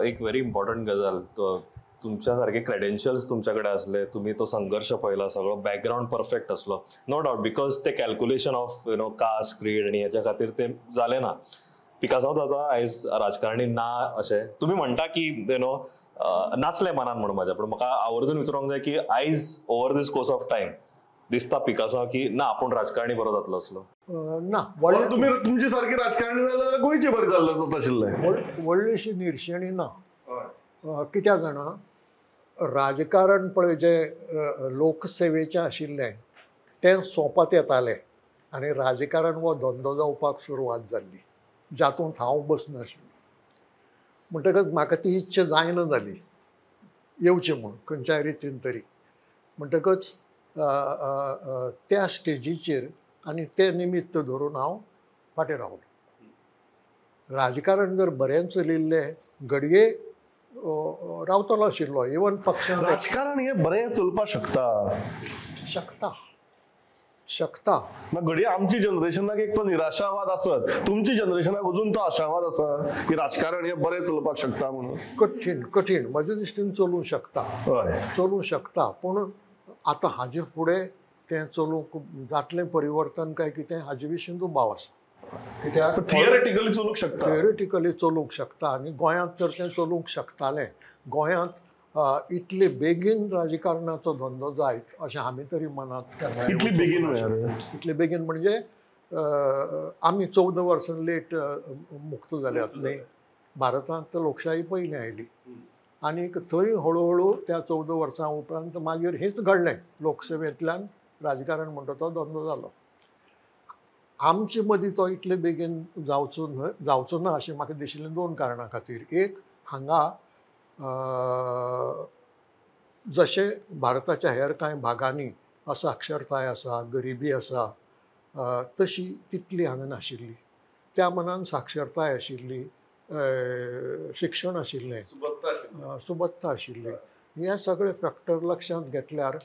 एक very important गजाल, तुमच्या सारखे क्रेडेन्शियल्स तुमच्या कडेन आसले, तुमी तो संघर्श पळयला, सगळो बॅकग्रावंड परफेक्ट आसलो, नो डावट, because ते calculation of you know caste creed आनी हेच्या खातीर ते जालें ना. पिकासांव दादा आयज राजकारणी ना अशें तुमी म्हणटा की you know नासलें मनान म्हणून म्हाज्या, पूण म्हाका आवर्जून विचारूंक जाय की आयज over this course of time दिसता पिकासांव की ना आपूण राजकारणी बरो जातलो आसलो? ना, तुमी तुमची सारकी राजकारणी जाल्यार गोंयचे बरें जाल्लें जाता आशिल्लें. व्हडलीशी निर्शेणी ना. कित्याक जाणा, राजकारण पळय जें लोकसेवेचें आशिल्लें तें सोंपत येतालें आनी राजकारण हो धंदो जावपाक सुरवात जाल्ली, जातूंत हांव बसनाशिल्लो. म्हणटकच म्हाका ती इच्छा जायना जाली येवची म्हूण खंयच्याय रितीन तरी. म्हणटकच त्या स्टेजीचेर आनी तें निमित्त धरून हांव फाटीं रावलो. राजकारण जर बरें चलिल्लें घडये रावतलो आशिल्लो. इवन पक्षांत राजकारण हें बरें चलपाक शकता, शकता शकता. घडये आमची जनरेशनाक एक तो निराशावाद आसत, तुमची जनरेशनाक अजून तो आशावाद आसा की राजकारण हें बरें चलपाक शकता म्हणून. कठीण कठीण म्हज्या दृश्टीन चलूंक शकता, चलूंक शकता, पूण आतां हाजे फुडें तें चलूंक जातलें परिवर्तन काय कितें हाजे विशीं दुबाव आसा. कित्याक थियोरेटिकली चलूंक शकता, थियोरेटिकली चलूंक शकता आनी गोंयांत तर तें चलूंक शकतालें. गोंयांत इतले बेगीन राजकारणाचो धंदो जायत अशें आमी तरी मनांत केन्ना इतले बेगीन, इतले बेगीन म्हणजे आमी 14 वर्सां लेट मुक्त जाल्यात न्ही. भारतांत लोकशाही पयलीं आयली आनीक थंय हळुहळू त्या 14 वर्सां उपरांत मागीर हेंच घडलें, लोकसेवेंतल्यान राजकारण म्हणटा तो धंदो जालो. आमचे मदीं तो इतले बेगीन जावचो न्हय, जावचो ना अशें म्हाका दिशिल्लें दोन कारणां खातीर. एक, हांगा जशें भारताच्या हेर कांय भागांनी असाक्षरताय आसा, गरिबी आसा, तशी तितली हांगा नाशिल्ली. त्या मनान साक्षरताय आशिल्ली, शिक्षण आशिल्लें, सुबत्ता आशिल्ली. हे सगळे फॅक्टर लक्षांत घेतल्यार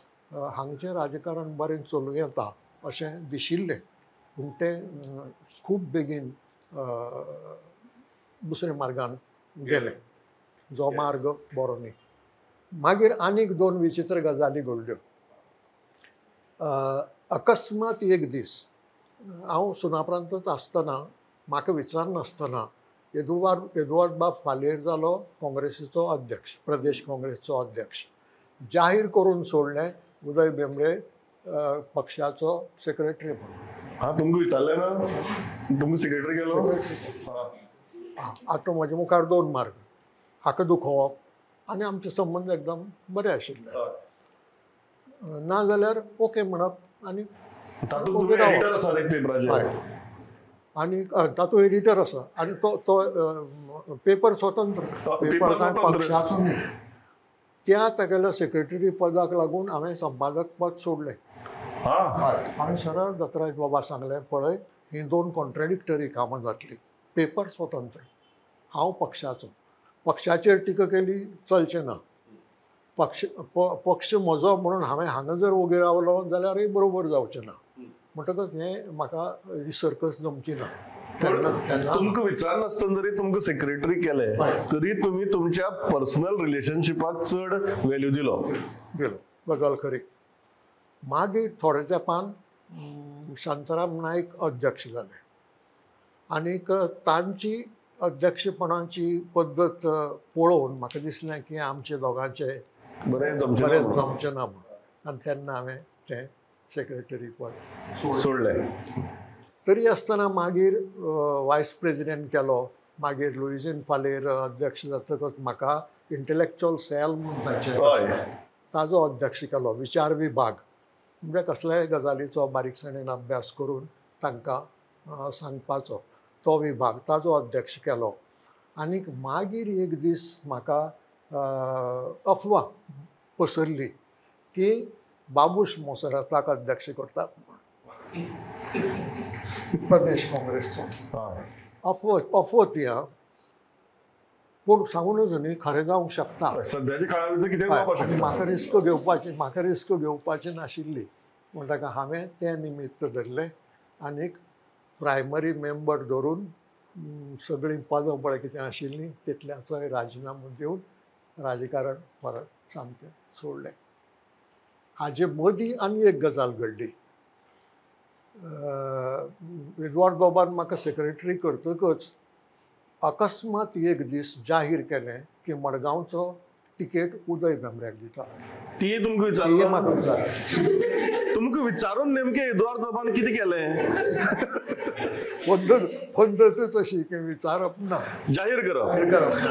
हांगचें राजकारण बरें चलूं येता अशें दिशिल्लें. पूण तें खूब बेगीन दुसऱ्या मार्गान गेलें, जो मार्ग बरो न्ही. मागीर आनीक दोन विचित्र गजाली घडल्यो. अकस्मात एक दीस हांव सुनाप्रांतच आसतना म्हाका विचारनासतना एदुआर्द बाब फालेर जालो काँग्रेसीचो अध्यक्ष, प्रदेश काँग्रेसचो अध्यक्ष. जाहीर करून सोडलें उदय भेंब्रे पक्षाचो सेक्रेटरी म्हणून. हां, तुमकां विचारलें ना, तुमकां सेक्रेटरी केलो. आतां म्हज्या मुखार दोन मार्ग, हाका दुखोवप आनी आमचे संबंद एकदम बरे आशिल्ले, ना जाल्यार ओके म्हणप आनी आनी तातूंत एडिटर आसा आनी तो तो पेपर स्वतंत्र, पेपर कांय पक्षाचो न्ही. त्या तागेल्या सेक्रेटरी पदाक लागून हांवें संपादक पद सोडलें. हांवें सरळ दत्तराज बाबा सांगलें, पळय हीं दोन कॉन्ट्रेडिक्टरी कामां जातलीं, पेपर स्वतंत्र, हांव पक्षाचो, पक्षाचेर टिका केली चलचें ना, पक्ष पक्ष म्हजो म्हणून हांवें हांगा जर वोगी रावलो जाल्यारय बरोबर जावचें ना. म्हणटकच हें म्हाका ही सर्कस जमची ना. तुमकां विचारनासतना जरी तुमकां सेक्रेटरी केले तरी तुमी तुमच्या पर्सनल रिलेशनशिपाक चड व्हॅल्यू दिलो. दिलो, गजाल खरी. मागीर थोड्या तेंपान शांताराम नायक अध्यक्ष जाले आनीक तांची अध्यक्षपणाची पद्दत पळोवन म्हाका दिसलें की आमचे दोगांचे बरें जमचें ना म्हणून, आनी तेन्ना हांवें तें सेक्रेटरी पद सोडलें. तरी आसतना मागीर वायस प्रेजिडेंट केलो. मागीर लुईझीन फालेर अध्यक्ष जातकच म्हाका इंटलेक्चुअल सेल म्हूण ताचें ताजो अध्यक्ष केलो. विचार विभाग म्हणजे कसल्याय गजालीचो बारीकसाणेन अभ्यास करून तांकां सांगपाचो तो विभाग, ताजो अध्यक्ष केलो. आनीक मागीर एक दीस म्हाका अफवा पसरली की बाबूश मोंसेराताक अध्यक्ष करतात म्हूण प्रदेश काँग्रेसचो. अफवा अफवा ती, हा, पूण सांगूनच न्ही खरें जावंक शकता. सद्याच्या काळा भितर कितें जावपाक शकता. म्हाका रिस्क घेवपाची, म्हाका रिस्क घेवपाची नाशिल्ली म्हूण ताका हांवें तें निमित्त धरलें आनीक प्रायमरी मेंबर धरून सगळीं पदां पळय कितें आशिल्लीं तितल्याचोय राजिनामो दिवन राजकारण परत सामकें सोडलें. हाजे मदीं आनी एक गजाल घडली. एदुआर्द बाबान म्हाका सेक्रेटरी करतकच अकस्मात एक दीस जाहीर केलें की मडगांवचो तिकेट उदय भेंब्र्याक दिता. ती तुमकां विचारलें? म्हाका विचारलें. तुमकां विचारून नेमकें एदुआर्द बाबान कितें केलें? पद्दतच अशी की विचारप ना, जाहीर करप.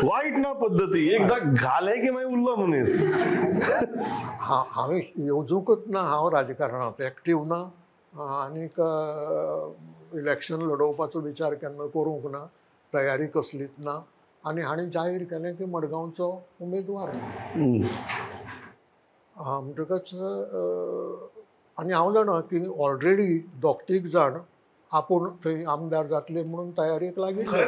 वायट ना पद्दती, एकदां घालें की मागीर उरलो मनीस. हांवें येवजूंकच ना, हांव राजकारणांत एक्टीव ना आनीक इलेक्शन लडोवपाचो विचार केन्ना करूंक ना, तयारी कसलीच ना. आनी हांणी जाहीर केलें की मडगांवचो उमेदवार म्हणटकच आनी हांव जाणा की ऑलरेडी दोग तीग जाण आपूण थंय आमदार जातले म्हणून तयारेक लागिल्ले.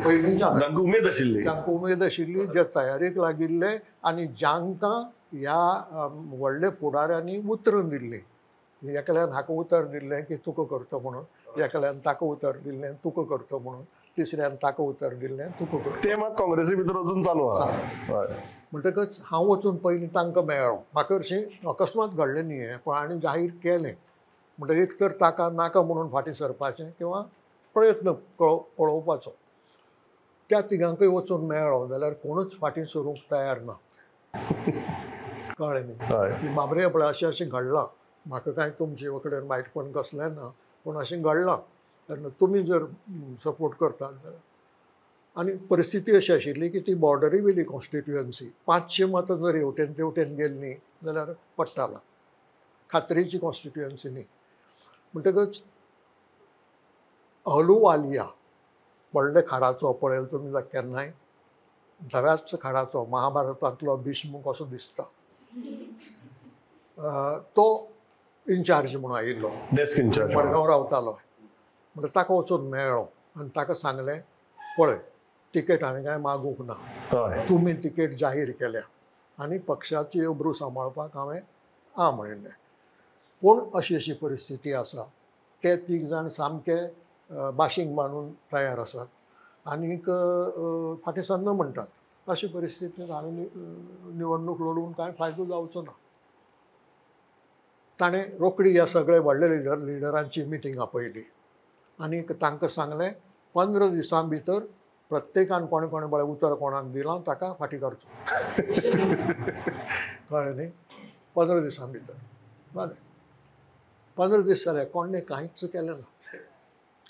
पयलींच्यान जांकां उमेद आशिल्ली, जांकां उमेद आशिल्ली, जे तयारेक लागिल्ले आनी जांकां ह्या व्हडल्या फुडाऱ्यांनी उतरां दिल्लीं. एकल्यान हाका उतर दिल्लें की तुका करता म्हणून, एकल्यान ताका उतर दिल्लें तुका करता म्हणून, तिसऱ्यान ताका उतर दिल्लें तुका करता. ते मात काँग्रेसी भितर अजून चालू आसा. म्हणटकच हांव वचून पयलीं तांकां मेळ्ळो. म्हाका हरशीं अकस्मात घडलें न्ही हें, पूण हांणी जाहीर केलें. म्हणटकच एक तर ताका नाका म्हणून फाटीं सरपाचें किंवा प्रयत्न पळोवपाचो. त्या तिगांकूय वचून मेळ्ळो जाल्यार कोणूच फाटीं सरूंक तयार ना. कळ्ळें न्ही की बाबरे पळय अशें अशें घडलां, म्हाका कांय तुमचे कडेन वायटपण कसलें ना, पूण अशें घडलां तेन्ना तुमी जर सपोर्ट करतात जाल्यार. आनी परिस्थिती अशी आशिल्ली की ती बॉर्डरी वयली कॉन्स्टिट्युएन्सी, 500 मतां जर हेवटेन तेवटेन गेली न्ही जाल्यार पडटाला, खात्रीची कॉन्स्टिट्युएन्सी न्ही. म्हणटकच अहलुवालिया व्हडले खाडाचो पळयलो तुमी जाल्यार केन्नाय, धव्याच खाडाचो, महाभारतांतलो भीष्म कसो दिसता, तो इन्चार्ज म्हणून आयिल्लो, डेस्क इन्चार्ज, मडगांव रावतालो. म्हणटा ताका वचून मेळ्ळो आनी ताका सांगलें पळय तिकेट हांवें कांय मागूंक ना, तुमी तिकेट जाहीर केल्या आनी पक्षाची अब्रू सांबाळपाक हांवें आ म्हणिल्लें, पूण अशी अशी परिस्थिती आसा. ते तीग जाण सामके बाशींग बांदून तयार आसात आनीक फाटीं सरना म्हणटात. अशी परिस्थितींत हांवें निवडणूक लडोवन कांय फायदो जावचो ना. ताणें रोखडी ह्या सगळे व्हडले लिडरांची मिटींग आपयली आनी तांकां सांगलें 15 दिसां भितर प्रत्येकान कोणें कोणें बरें उतर कोणाक दिलां ताका फाटीं काडचो. कळ्ळें न्ही? 15 दिसां भितर जालें. 15 दीस जाले, कोणें कांयच केलें ना,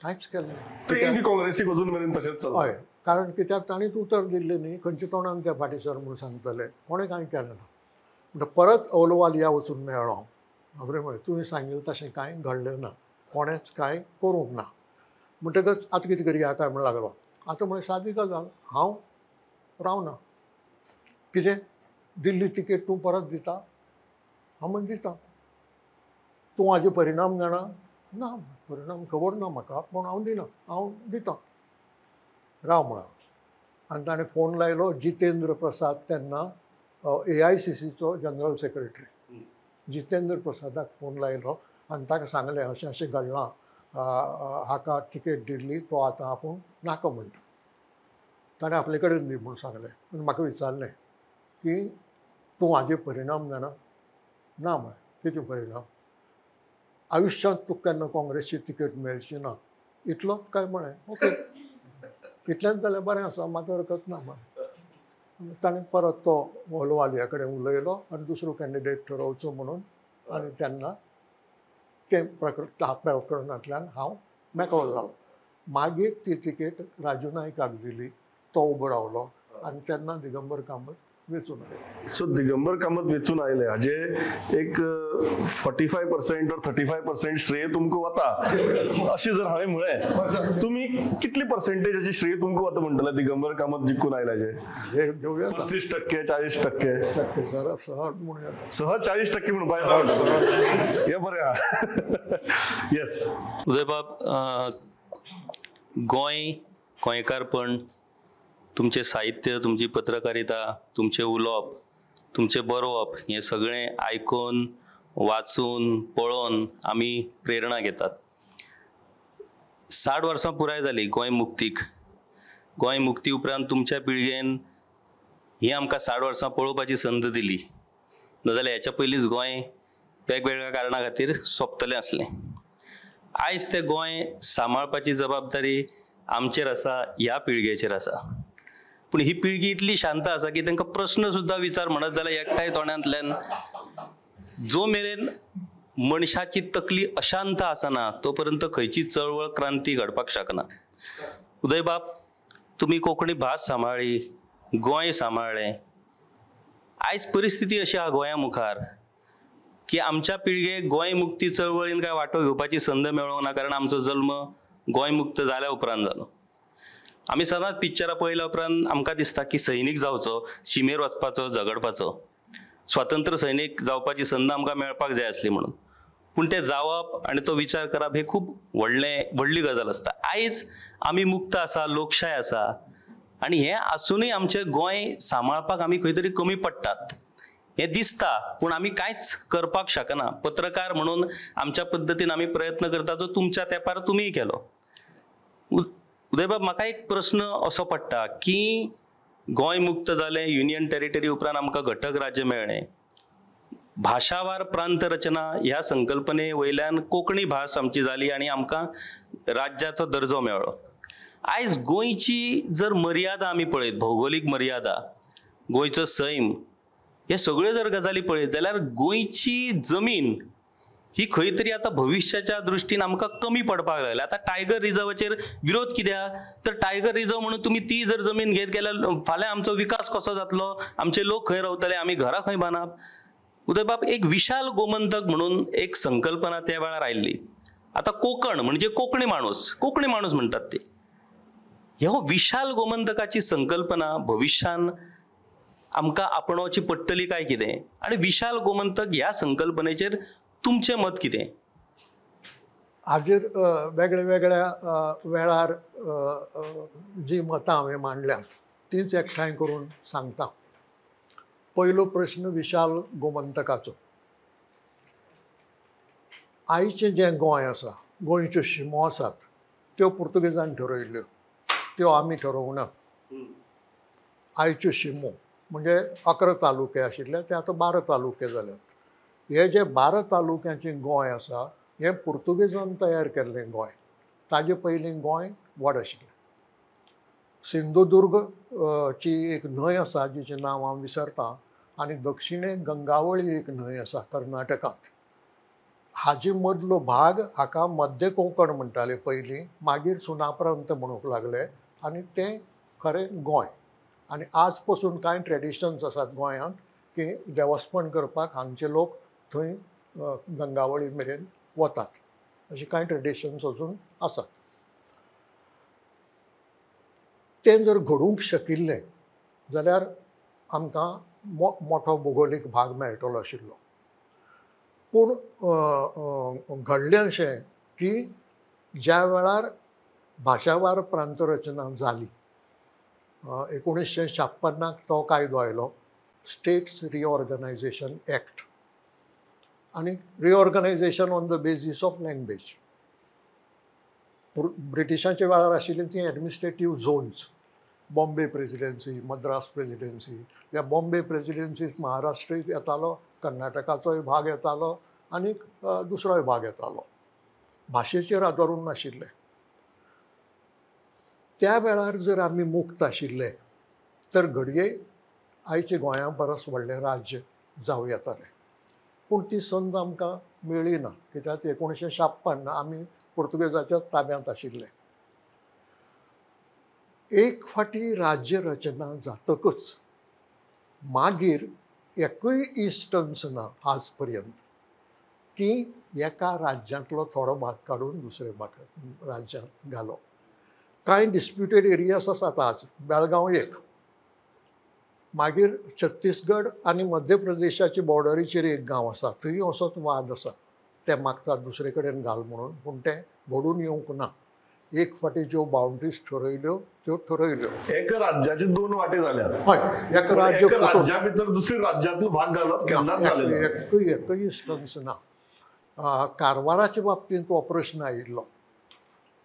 कांयच केलें ना. काँग्रेसीक अजून मेरेन तशेंच चल्लां. हय, कारण कित्याक ताणीच उतर दिल्लें न्ही, खंयच्या तोंडान ते फाटीं सर म्हणून सांगतले, कोणें कांय केलें ना. म्हणटा परत अहलुवालिया वचून मेळ्ळो. बाबरे म्हळें तुवें सांगिल्लें तशें कांय घडलें ना, कोणेंच कांय करूंक ना. म्हणटकच आतां कितें करया काय म्हण लागलो. आतां म्हळें सादी गजाल, हांव रावना. कितें दिल्ली तिकेट तूं परत दिता? हांव म्हण दिता. तूं हाजे परिणाम जाणा? ना, परिणाम खबर ना म्हाका, पूण हांव दिना, हांव दिता, राव म्हळा. आनी ताणें फोन लायलो जितेंद्र प्रसाद, तेन्ना AICCचो जनरल सेक्रेटरी, जितेंद्र प्रसादाक फोन लायलो आनी ताका सांगलें अशें अशें घडलां, हाका तिकेट दिल्ली, तो आतां आपूण नाका म्हणटा. ताणें आपले कडेन दी म्हूण सांगलें आनी म्हाका विचारलें की तूं हाजे परिणाम जाणा? ना म्हळें. कितें परिणाम? आयुश्यांत तुका केन्ना काँग्रेसची तिकेट मेळची ना. इतलोच काय म्हळें? ओके, इतलेंच जाल्यार बरें आसा, म्हाका हरकत ना म्हळें. ताणें परत तो अहलुवालिया कडेन उलयलो आनी दुसरो कॅन्डिडेट ठरोवचो म्हणून, आनी तेन्ना तें प्रकरणांतल्यान हांव मेकळो जालो. मागीर ती तिकेट राजू नायकाक दिली, तो उबो रावलो आनी तेन्ना दिगंबर कामत वेंचून आयले. सो दिगंबर कामत वेंचून आयले हाजे एक 45% ऑर 35% श्रेय तुमकां वता अशें जर हांवें म्हळें, तुमी कितली पर्सेंटेजाचे श्रेय तुमकां वता म्हणटले दिगंबर कामत जिखून आयले हाजे? 35%, 40%? सहज म्हणूं येता, सहज 40% म्हणपाक येता म्हणटा. हें बरें आहा. येस उदयबाब, गोंय, गोंयकारपण, तुमचें साहित्य, तुमची पत्रकारिता, तुमचें उलोवप, तुमचें बरोवप हें सगळें आयकून, वाचून, पळोवन आमी प्रेरणा घेतात. 60 वर्सां पुराय जाली गोंय मुक्तीक. गोंय मुक्ती उपरांत तुमच्या पिळगेन ही आमकां 60 वर्सां पळोवपाची संद दिली, नाजाल्यार ह्याच्या पयलींच गोंय वेगवेगळ्या कारणां खातीर सोंपतलें आसलें. आयज तें गोंय सांबाळपाची जबाबदारी आमचेर आसा, ह्या पिळगेचेर आसा. पूण ही पिळगी इतली शांत आसा की तांकां प्रस्न सुद्दां विचार म्हणत जाल्यार एकठांय तोंडांतल्यान जो मेरेन मनशाची तकली अशांत आसना तो पर्यंत खंयची चळवळ क्रांती घडपाक शकना. उदयबाब, तुमी कोंकणी भास सांबाळ्ळी, गोंय सांबाळ्ळें. आयज परिस्थिती अशी आहा गोंया मुखार की आमच्या पिळगेक गोंय मुक्ती चळवळीन काय वांटो घेवपाची संद मेळोंक ना, कारण आमचो जल्म गोंय मुक्त जाल्या उपरांत जालो. आमी सदांच पिक्चरां पळयल्या उपरांत आमकां दिसता की सैनीक जावचो, शिमेर वचपाचो, झगडपाचो, स्वातंत्र्य सैनीक जावपाची संद आमकां मेळपाक जाय आसली म्हणून. पूण तें जावप आनी तो विचार करप हे खूब व्हडली गजाल आसता. आयज आमी मुक्त आसा, लोकशाय आसा आनी हें आसुनूय आमचें गोंय सांबाळपाक आमी खंय तरी कमी पडटात हें दिसता, पूण आमी कांयच करपाक शकना. पत्रकार म्हणून आमच्या पद्दतीन आमी प्रयत्न करता, जो तुमच्या तेंपार तुमीय केलो. उदयबाब, म्हाका एक प्रस्न असो पडटा की गोंय मुक्त जालें, युनियन टेरिटरी उपरांत आमकां घटक राज्य मेळ्ळें, भाशावार प्रांत रचना ह्या संकल्पने वयल्यान कोंकणी भास आमची जाली आनी आमकां राज्याचो दर्जो मेळ्ळो. आयज गोंयची जर मर्यादा आमी पळयत, भौगोलीक मर्यादा, गोंयचो सैम, हे सगळ्यो जर गजाली पळयत जाल्यार गोंयची जमीन ही खंय तरी आतां भविश्याच्या दृश्टीन आमकां कमी पडपाक लागल्या. आतां टायगर रिजर्वाचेर विरोध कित्याक, तर टायगर रिजर्व म्हणून तुमी ती जर जमीन घेत गेल्यार फाल्यां आमचो विकास कसो जातलो, आमचे लोक खंय रावतले, आमी घरां खंय बांदप. उदयबाब, एक विशाल गोमंतक म्हणून एक संकल्पना त्या वेळार आयिल्ली. आतां कोंकण म्हणजे कोंकणी माणूस, कोंकणी माणूस म्हणटात ते. ह्या विशाल गोमंतकाची संकल्पना भविश्यान आमकां आपणावची पडटली काय कितें, आनी विशाल गोमंतक ह्या संकल्पनेचेर तुमचें मत कितें? हाजेर वेगळ्या वेगळ्या वेळार जी मतां हांवें मांडल्यात तींच एकठांय करून सांगता. पयलो प्रश्न विशाल गोमंतकाचो. आयचें जें गोंय आसा, गोंयच्यो शिमो आसात त्यो पुर्तुगेजान ठरयल्ल्यो, त्यो आमी ठरोवंक ना. आयच्यो शिमो म्हणजे 11 तालुके आशिल्ले ते आतां 12 तालुके जाल्यात. हे जे 12 तालुक्यांचें गोंय आसा हें पुर्तुगेजान तयार केल्लें गोंय. ताजे पयलीं गोंय व्हड आशिल्लें. सिंधुदुर्ग ची एक न्हंय आसा जिचें नांव हांव विसरतां, आनी दक्षिणेक गंगावळी एक न्हंय आसा कर्नाटकांत. हाजे मदलो भाग हाका मध्य कोंकण म्हणटाले पयलीं, मागीर सुनाप्रांत म्हणूंक लागले आनी तें खरें गोंय. आनी आज पसून कांय ट्रेडिशन्स आसात गोंयांत की देवस्पण करपाक हांगचे लोक थंय गंगावळी मेरेन वतात, अशी कांय ट्रेडिशन्स अजून आसात. तें जर घडूंक शकिल्लें जाल्यार आमकां मोठो भुगोलीक भाग मेळटलो आशिल्लो. पूण घडलें अशें की ज्या वेळार भाशावार प्रांतरचना जाली 1956 तो कायदो आयलो, स्टेट्स रिऑर्गनायझेशन एक्ट, आनी reorganisation on the basis of language. ब्रिटिशांच्या वेळार आशिल्लीं तीं administrative zones, Bombay presidency, Madras presidency. ह्या बॉम्बे प्रेजिडेन्सीत महाराष्ट्रूय येतालो, कर्नाटकाचोय भाग येतालो आनी दुसरोय भाग येतालो. भाशेचेर आदारून नाशिल्ले. त्या वेळार जर आमी मुक्त आशिल्ले तर घडये आयचे गोंया परस व्हडलें राज्य जावं येतालें. पूण ती संद आमकां मेळ्ळी ना, कित्याक 1956 आमी पुर्तुगेजाच्या ताब्यांत आशिल्ले. एक फावटी राज्य रचना जातकच मागीर एकूय इन्स्टन्स ना आज पर्यंत की एका राज्यांतलो थोडो भाग काडून दुसऱ्या भाग राज्यांत घालो. कांय डिस्प्युटेड एरियास आसात आज, बेळगांव एक, मागीर छत्तीसगड आनी मध्य प्रदेशाचे बॉर्डरीचेर एक गांव आसा, थंय असोच वाद आसा, ते मागतात दुसरे कडेन घाल म्हणून, पूण तें घडून येवंक ना. एक फावटी ज्यो बाउंड्रीज ठरयल्यो त्यो ठरयल्यो. एका राज्याचे दोन वाटे जाल्यात. हय, एका राज्य राज्या भितर दुसऱ्या राज्यांतलो भाग घालप केन्नाच जालें ना, एकूय इन्स्टन्स ना. कारवाराच्या बाबतींत हो प्रश्न आयिल्लो.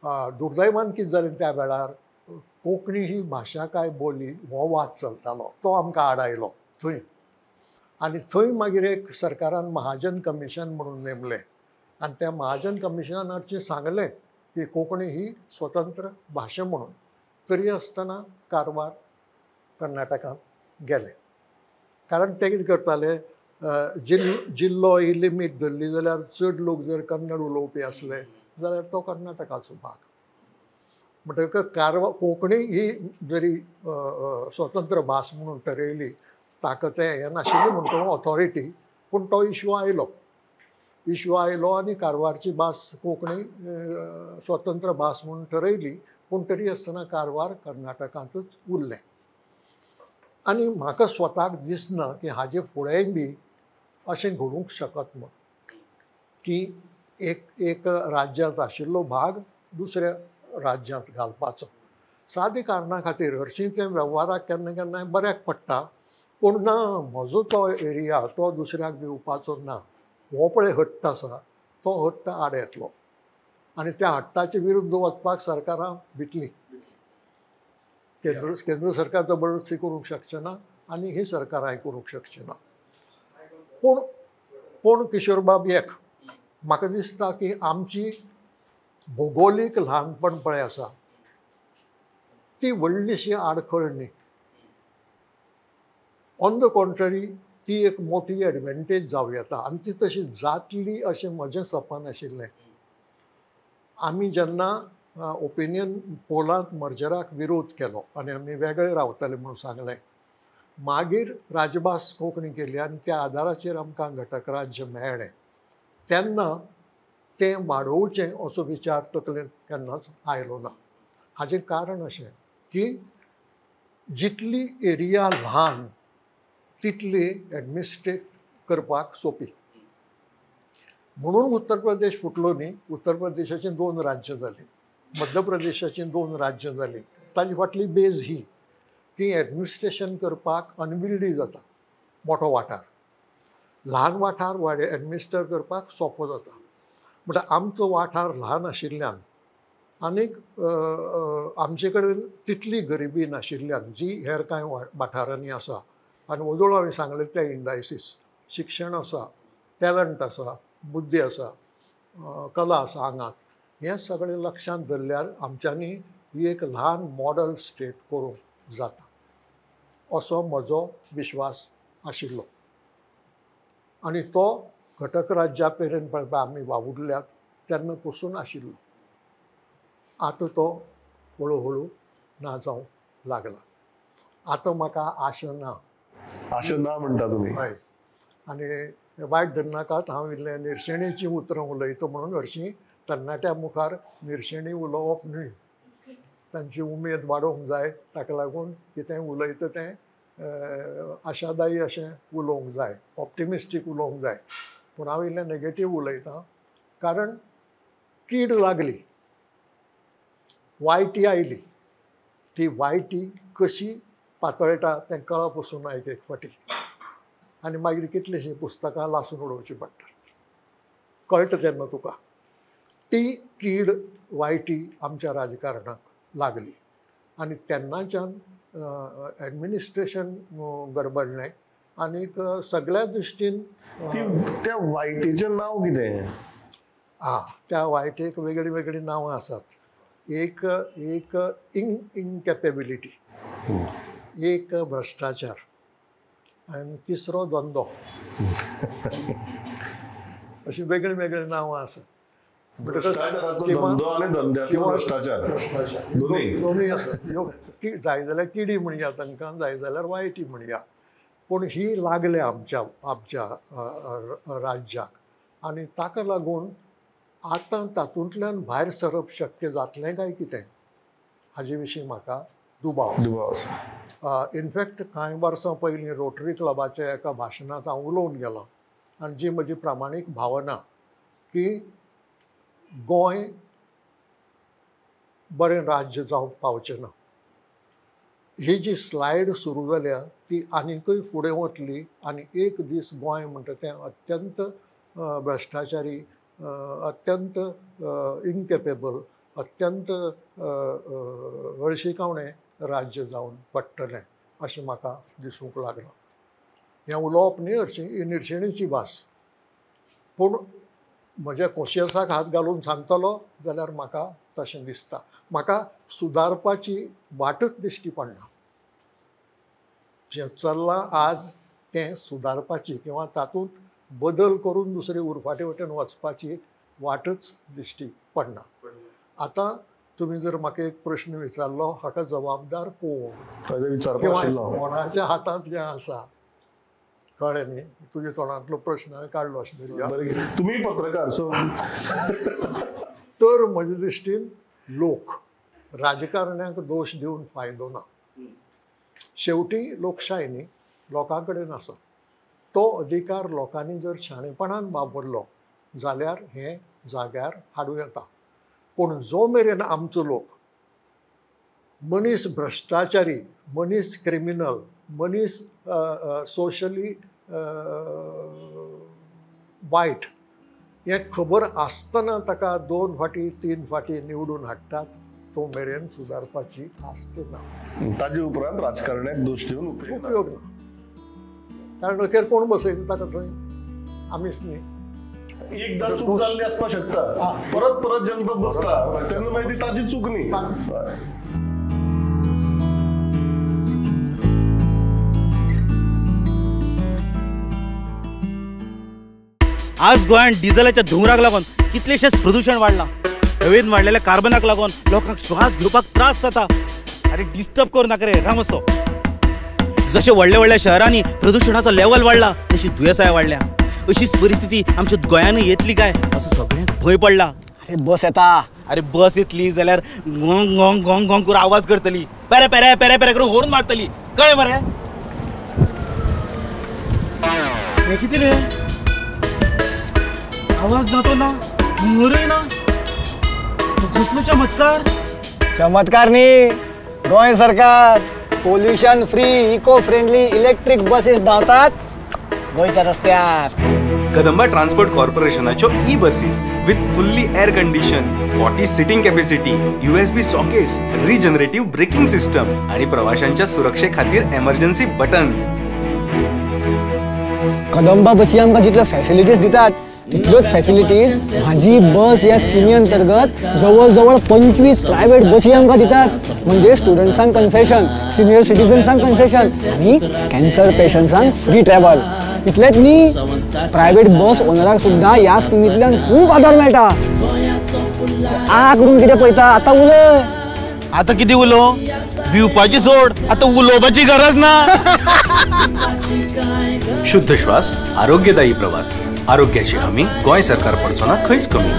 दुर्दैवान कितें जालें त्या वेळार कोंकणी ही भाशा काय बोली हो वाद चलतालो, तो आमकां आड आयलो थंय. आनी थंय मागीर एक सरकारान महाजन कमिशन म्हणून नेमलें आनी त्या महाजन कमिशनान हरशीं सांगलें की कोंकणी ही स्वतंत्र भाशा म्हणून. तरी आसतना कारवार कर्नाटकांत गेले. कारण ते कितें करताले, जिल्लो ही लिमीट धरली जाल्यार चड लोक जर कन्नड उलोवपी आसले जाल्यार तो कर्नाटकाचो भाग. म्हणटकच कारवार कोंकणी ही जरी स्वतंत्र भास म्हणून ठरयली ताका तें हें नाशिल्लें म्हणटा ऑथॉरिटी, पूण तो इश्यू आयलो. इश्यू आयलो आनी कारवारची भास कोंकणी स्वतंत्र भास म्हणून ठरयली, पूण तरी आसतना कारवार कर्नाटकांतूच उरलें. आनी म्हाका स्वताक दिसना की हाजे फुडेंय बी अशें घडूंक शकत म्हूण की एक एक राज्यांत आशिल्लो भाग दुसऱ्या राज्यांत घालपाचो. सादे कारणा खातीर हरशीं तें वेव्हाराक केन्ना केन्नाय बऱ्याक पडटा, पूण ना म्हजो तो एरिया तो दुसऱ्याक दिवपाचो ना, हो पळय हट्ट आसा तो हट्ट आड येतलो आनी त्या हट्टाचे विरुद्ध वचपाक सरकारां भितलीं. केंद्र सरकार जबरदस्ती करूंक शकचें ना आनी ही सरकारांय करूंक शकचें ना. पूण पूण किशोरबाब एक म्हाका दिसता की आमची भुगोलीक ल्हानपण पळय आसा ती व्हडलीशी आडखळ न्ही, ऑन the contrary ती एक मोठी एडवेंटेज जावं येता आनी ती तशी जातली अशें म्हजें सपन आशिल्लें. आमी जेन्ना ओपिनियन पोलांत मर्जराक विरोध केलो आनी आमी वेगळे रावतले म्हणून सांगलें, मागीर राजभास कोंकणी केली आनी त्या आदाराचेर आमकां घटक राज्य मेळ्ळें, तेन्ना तें वाडोवचें असो विचार तकलेंत केन्नाच आयलो ना. हाचें कारण अशें की जितली एरिया ल्हान तितली एडमिनिस्ट्रेट करपाक सोंपी. म्हणून उत्तर प्रदेश फुटलो न्ही, उत्तर प्रदेशाचीं 2 राज्यां जालीं, मध्य प्रदेशाचीं 2 राज्यां जालीं. ताजी फाटली बेज ही की एडमिनिस्ट्रेशन करपाक अनविल्डी जाता मोठो वाठार, ल्हान वाठार एडमिनिस्टर करपाक सोंपो जाता. म्हणटा आमचो वाठार ल्हान आशिल्ल्यान आनीक आमचे कडेन तितली गरिबी नाशिल्ल्यान जी हेर कांय वाठारांनी आसा. आनी वदोळ हांवें सांगलें ते इंडायसीस, शिक्षण आसा, टॅलंट आसा, बुद्धी आसा, कला आसा आंगांत, हें सगळें लक्षांत धरल्यार आमच्यांनी ही एक ल्हान मॉडल स्टेट करूंक जाता असो म्हजो विश्वास आशिल्लो. आनी तो घटक राज्या मेरेन पळय आमी वावुरल्यात तेन्ना पसून आशिल्लो. आतां तो हळू हळू ना जावंक लागला. आतां म्हाका आशा ना. आशा ना म्हणटा तुमी? हय. आनी वायट धरनाकात, हांव इल्लें निर्शेणेचीं उतरां उलयता म्हणून हरशीं तरणाट्या मुखार निर्शेणी उलोवप न्हय, तांची उमेद वाडोवंक जाय, ताका लागून कितें उलयता तें आशादायी अशें उलोवंक जाय, ऑप्टिमिस्टीक उलोवंक जाय. पूण हांव इल्लें नेगेटीव उलयतां कारण कीड लागली, वायटी आयली, ती वायटी कशी पातळटा तें कळप पसून ना एक एक फावटी, आनी मागीर कितलींशीं पुस्तकां लासून उडोवचीं पडटात, कळटा तेन्ना तुका. ती कीड वायटी आमच्या राजकारणाक लागली आनी तेन्नाच्यान एडमिनिस्ट्रेशन गडबडलें आनीक सगळ्या दृश्टीन. त्या वायटीचें नांव कितें? आं, त्या वायटेक वेगळीं वेगळीं नांवां आसात. एक एक इनकॅपेबिलिटी, एक भ्रश्टाचार आनी तिसरो धंदो, अशीं वेगळीं वेगळीं नांवां आसात. भ्रश्टाचाराचो धंदो आनी धंद्यातलो भ्रश्टाचार, दोनूय आसा. जाय जाल्यार किडी म्हणया तांकां, जाय जाल्यार वायटी म्हणया, पूण ही लागल्या आमच्या आमच्या राज्याक आनी ताका लागून आतां तातूंतल्यान भायर सरप शक्य जातलें काय कितें हाजे विशीं म्हाका दुबाव दुबाव आसा. इनफॅक्ट कांय वर्सां पयलीं रोटरी क्लबाच्या एका भाशणांत हांव उलोवन गेलां आनी जी म्हजी प्रामाणीक भावना की गोंय बरें राज्य जावंक पावचें ना. ही जी स्लायड सुरू जाल्या ती आनीकय फुडें वतली आनी एक दीस गोंय म्हणटा तें अत्यंत भ्रश्टाचारी, अत्यंत इनकेपेबल, अत्यंत हळशिकावणें राज्य जावन पडटलें अशें म्हाका दिसूंक लागलां. हें उलोवप न्ही हरशीं, ही निर्शेणीची भास, पूण म्हज्या कोशियसाक हात घालून सांगतलो जाल्यार म्हाका तशें दिसता. म्हाका सुदारपाची वाटच दिश्टी पडना. जें चल्लां आज तें सुदारपाची किंवा तातूंत बदल करून दुसरे उरफाटे वटेन वचपाची वाटच दिश्टी पडना. आतां तुमी जर म्हाका एक प्रश्न विचारलो, हाका जबाबदार कोण किंवा कोणाच्या हातांत जें आसा, कळ्ळें न्ही? तुज्या तोंडांतलो प्रश्न हांवें काडलो अशें धरया. तुमी पत्रकार सो तर म्हजे दृश्टीन लोक राजकारण्यांक दोश दिवन फायदो ना. शेवटी लोकशाय न्ही लोकां कडेन आसा. तो अधिकार लोकांनी जर शाणेपणान वापरलो जाल्यार हें जाग्यार हाडूं येता. पूण जो मेरेन आमचो लोक मनीस भ्रश्टाचारी, मनीस क्रिमिनल, मनीस सोशली वायट हें खबर आसतना ताका 2 फाटी 3 फाटी निवडून हाडटात, तो मेरेन सुदारपाची आस्त ना. ताजे उपरांत राजकारण्याक दोश दिवन उपयोग ना, कारण अखेर कोण बसयता ताका थंय? आमीच न्ही. एकदा चूक जाल्ली आसपाक शकता, परत परत जनता बसता तेन्ना मागीर ताजी चूक न्ही. आज गोंयांत डिझलाच्या धुंवराक लागून कितलेशेच प्रदूषण वाडलां. हवेन वाडलेल्या कार्बनाक लागून लोकांक श्वास घेवपाक त्रास जाता. अरे डिस्टर्ब करूं नाका रे रामसो. जशें व्हडल्या व्हडल्या शहरांनी प्रदूषणाचो लेवल वाडला तशी दुयेंसाय वाडल्या. अशीच परिस्थिती आमच्या गोंयानूय येतली काय असो सगळ्यांक भंय पडला. अरे बस येता, अरे बस येतली जाल्यार गोंग गोंग गोंग गोंग करून आवाज करतली, पेरे पेरे पेरे पेरे करून होर्न मारतली, कळ्ळें मरे? हें कितें रे, आवाज ना तो ना, हुंगरूय ना, कसलो चमत्कार? चमत्कार न्ही, गोंय सरकार pollution free eco friendly electric buses धांवतात गोंयच्या रस्त्यार. कदंबा ट्रान्सपोर्ट कॉर्पोरेशनाच्यो E buses with fully air condition, 40 seating capacity, USB sockets, regenerative braking system आणि प्रवाशांच्या सुरक्षे खातीर एमर्जन्सी बटन. कदंबा बसी आमकां जितल्यो फॅसिलिटीज दितात तितल्योच फॅसिलिटीज म्हाजी बस ह्या स्किमी अंतर्गत जवळ जवळ 25 प्रायव्हेट बसी आमकां दितात. म्हणजे स्टुडंट्सांक कन्सेशन, सिनियर सिटीजन्सांक कन्सेशन आनी कॅन्सर पेशंट्सांक फ्री ट्रॅव्हल. इतलेंच न्ही, प्रायव्हेट बस ओनराक सुद्दां ह्या स्किमींतल्यान खूब आदार मेळटा. आ करून कितें पळयता आतां उलय. आतां कितें उलोवं? भिवपाची सोड, आतां उलोवपाची गरज ना. शुद्ध श्वास, आरोग्यदायी प्रवास, आरोग्याची हमी गोंय सरकार पडचो ना खंयच कमी.